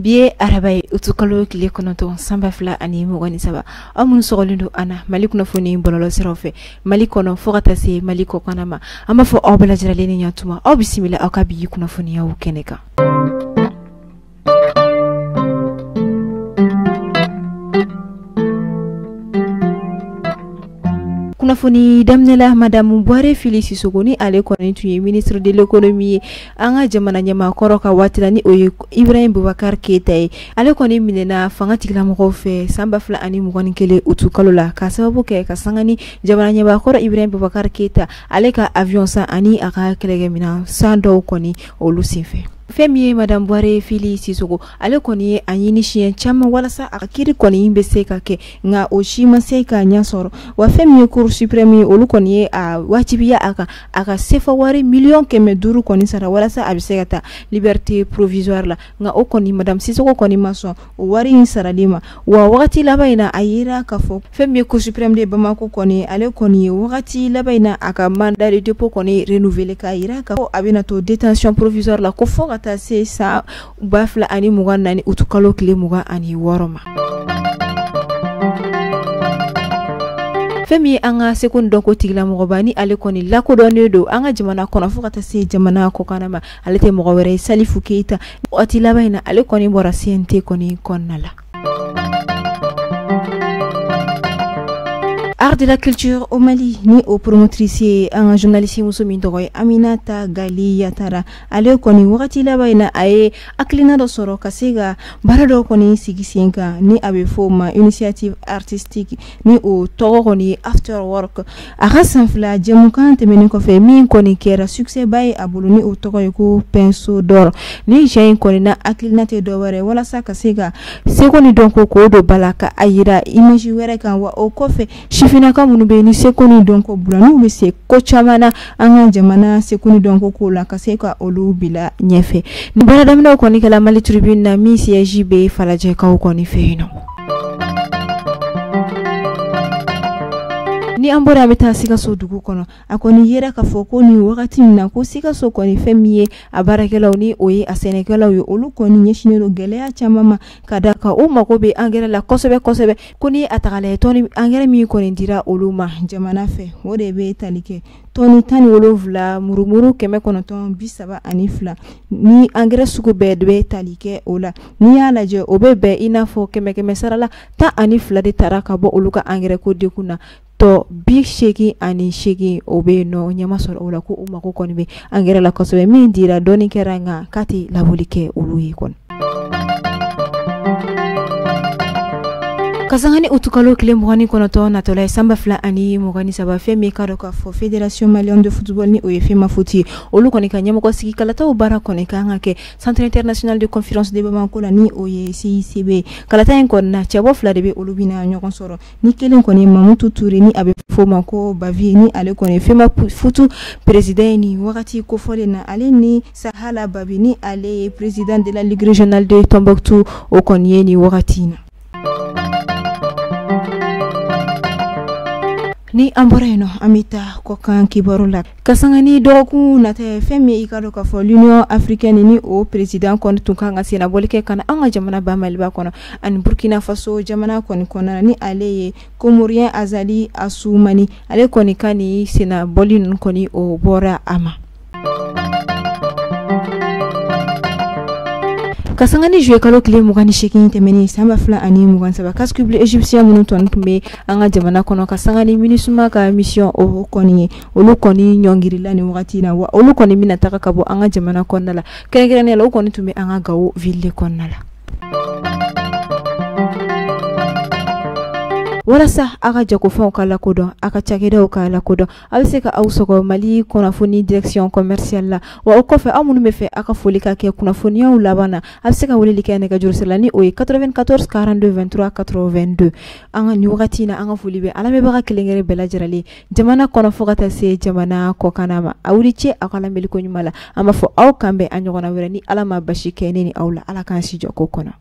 Bi ye araba ye, utukalo tile 9 san 2023. Aw minnu sɔgɔlen don an na Mali kunnafoni bɔlɔlɔ siraw fɛ, Mali kɔnɔ fo ka taa se Mali kɔkanna ma, an b'a fɔ aw bɛɛ lajɛlen ni ɲantuma, aw bisimila aw ka bi kunnafoniyaw kɛnɛ kan. Kunnafoni daminɛ la, Madamu Buware Fili Sisoko, ni ale kɔni tun ye ministre de l'économie ye an ka jamana ɲɛmaakɔrɔ ka waati la, ni o ye Ibrahim Boubacar Keita ye, ale kɔni minɛna fanga tigilamɔgɔw fɛ san 2021 utukalo la, ka sababu kɛ ka sanga ni jamana ɲɛmaakɔrɔ Ibrahim Boubacar Keita ale ka avion san ani a ka kɛlɛkɛminɛn san dɔw kɔni olu senfɛ. Fɛn min ye Madame Buware Fili Sisoko, ale kɔni ye a ɲini siɲɛ caman walasa a ka kiiri kɔni bɛ se ka kɛ, nka o si ma se ka ɲɛ sɔrɔ. Wa fɛn min ye Cour suprême ye, olu kɔni ye a wajibiya a kan a ka sefa wari 500 000 kɔni sara walasa a bɛ se ka taa liberté provisoire la, nka o kɔni Madame Sisoko kɔni ma sɔn o wari in sarali ma. Wa wagati laban in na, a yira k'a fɔ fɛn min ye Cour suprême de Bamako kɔni, ale kɔni ye wagati laban in na a ka mandat de dépôt kɔni renouveler, k'a yira k'a fɔ a bɛna to détention provisoire la ko fo ka taa se san 2024 utukalo tile 26 ma. Fɛn min ye an ka seko ni dɔnko tigilamɔgɔba, ni ale kɔni lakodɔnnen don an ka jamana kɔnɔ fo ka taa se jamana kɔkanna ma, ale tɛ mɔgɔ wɛrɛ ye Salifu Keyita. Waati laban in na, ale kɔni bɔra CNT kɔni kɔnɔna la. Art de la culture au Mali, ni o promotrice ye an ka journaliste muso min tɔgɔ ye Aminata Gali Yatara, ale kɔni wagati laban in na a ye hakilina dɔ sɔrɔ ka se ka baara dɔ kɔni sigi sen kan, ni a bɛ fɔ o ma initiative artistique, ni o tɔgɔ kɔni ye After Work. A ka san 2 jɛmukan tɛmɛnen kɔfɛ, min kɔni kɛra succès ba ye a bolo, ni o tɔgɔ ye ko Pinceau d'or. Ni cɛ in kɔni na hakilina tɛ dɔ wɛrɛ walasa ka se ka seko ni dɔnko k'o don ba la, ka a yira image wɛrɛ kan. Wa o kɔfɛ, sifinnaka minnu bɛ yen ni seko ni dɔnko bila, n'u bɛ se ko caman na an ka jamana seko ni dɔnko ko la, ka se ka olu bila ɲɛfɛ. Ni baara daminɛw kɔni kɛla Mali Tribune na, min siège bɛ Falajɛkaw kɔni fɛ yen nɔ. Ni an bɔra, an bɛ taa Sikaso dugu kɔnɔ. A kɔni yera k'a fɔ ko nin wagati min na, ko Sikaso kɔni, fɛn min ye a baarakɛlaw, ni o ye a sɛnɛkɛlaw ye, olu kɔni ɲɛsinnen don gɛlɛya caman ma, ka da kan o mago bɛ angɛrɛ la kosɛbɛ kosɛbɛ. Ko ni a taga lajɛ, tɔni angɛrɛ min kɔni dira olu ma jamana fɛ, o de bɛ tali kɛ tɔni 17 murumuru 932, ni angɛrɛ sugu bɛɛ de bɛ tali kɛ o la. N'i y'a lajɛ, o bɛ bɛn i n'a fɔ kɛmɛ kɛmɛ sara la 12 de taara ka bɔ olu ka angɛrɛ ko dekun na, tɔ 88 o bɛ yen nɔ, ɲɛma sɔrɔ o la. Ko u mako kɔni bɛ angɛrɛ la kosɛbɛ. Min dira, dɔɔni kɛra, nka k'a tɛ labɔli kɛ olu ye kɔni. Ka sanga ni utukalo tile 29 natɔla ye san 2023, fɛn min ka dɔn k'a fɔ Fédération malienne de football, ni o ye FEMAFOOT ye, olu kɔni ka ɲɛmɔgɔ sigi kalataw baara kɔni kan ka kɛ Centre international de conférence de Bamako la, ni o ye CICB. Kalata in kɔni na, cɛbɔ fila de bɛ, olu bɛna ɲɔgɔn sɔrɔ. Ni kelen kɔni Mamutu Ture, ni a bɛ fɔ ma ko Bavi, ni ale kɔni FEMAFOOT président ye nin wagati kofɔlen na, ale ni Sahala Babi, ni ale ye président de la ligue régionale de Tombouctou, o kɔni ye nin wagati in na. Ni an bɔra yen nɔ, an bɛ taa kɔkan kibaru la. Ka sanga ni dɔgɔkun nata ye, fɛn min i ka dɔn k'a fɔ l'Union africaine, ni o président kɔni tun kan ka sennabɔli kɛ ka na an ka jamana ba Maliba kɔnɔ ani Burkina Faso jamana kɔni kɔnɔna, ni ale ye Comorien Azali Assoumani, ale kɔni ka ni sennabɔli ninnu kɔni o bɔra a ma. Ka sanga ni juillet kalo tile 28 tɛmɛnen san 2023, casque bleu égyptien minnu tɔni tun bɛ an ka jamana kɔnɔ, ka sanga ni MINUSMA ka mission o kɔni ye, olu kɔni ɲɔngirila nin wagati in na. Wa olu kɔni bɛna taga ka bɔ an ka jamana kɔnɔna la, kɛrɛnkɛrɛnnenya la o kɔni tun bɛ an ka Gao ville kɔnɔna la. Walasa aw ka jagofɛnw ka lakodɔn, aw ka cakɛdaw ka lakodɔn, aw bɛ se ka aw sɔgɔ Mali kunnafoni direction commerciale la. Wa o kɔfɛ, aw minnu bɛ fɛ aw ka foli ka kɛ kunnafoniyaw laban na, a bɛ se ka weleli kɛ nɛgɛjuru sira la, ni o ye 94 42 23 82. An ka nin wagati in na, an ka foli bɛ an lamɛnbaga kelenkelen bɛɛ lajɛlen, jamana kɔnɔ fo ka taa se jamana kɔkanna ma. Aw ni ce aw ka lamɛnni ko ɲuman la. An b'a fɔ aw kan bɛn an ɲɔgɔnna wɛrɛ, ni Ala ma basi kɛ ne ni aw la. Ala k'an si jɔ ko kɔnɔ.